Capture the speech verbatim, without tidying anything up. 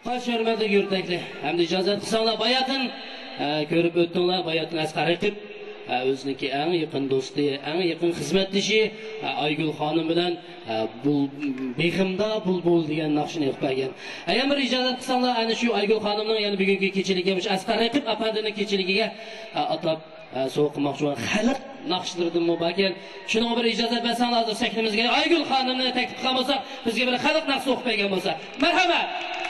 خوش، ھۆرمەتلىك يۇرتتاشلار، ئەمدى ئىجازەت قىلساڭلار، باياتىن، ئە، كۆرۈپ ئۆتتۈڭلار، باياتىن ئەسقەر رەقىپ، ئە، ئۆزىنىڭكى ئەڭ يېقىن دوستى، ئەڭ يېقىن خىزمەتدىشى، ئە، ئايگۈل خانىم بىلەن، ئە، بۇل-، بېغىمدا بۇلبۇل دېگەن ناخشىنى ئېلىپ بەرگەن. ئەگەر بىر ئىجازەت قىلساڭلار، ئەنە شۇ ئايگۈل خانىمنىڭ يەنە بۈگۈنكى كېچىلىكى، مۇشۇ ئەسقەر رەقىپ ئەپەندىنىڭ كېچىلىكىگە، ئە، ئاتاپ، ئە، سوۋغا قىلماقچى بولغان خەلق ناخشىلىرىدىنمۇ باركەن. شۇنىڭغا بىر ئىجازەت بەرسەڭلار، ھازىر سەھنىمىزگە ئايگۈل خانىمنى تەكلىپ قىلغان بولساق، بىزگە بىر خەلق ناخشىسى ئوقۇپ بەرگەن بولسا. مەرھەمەت!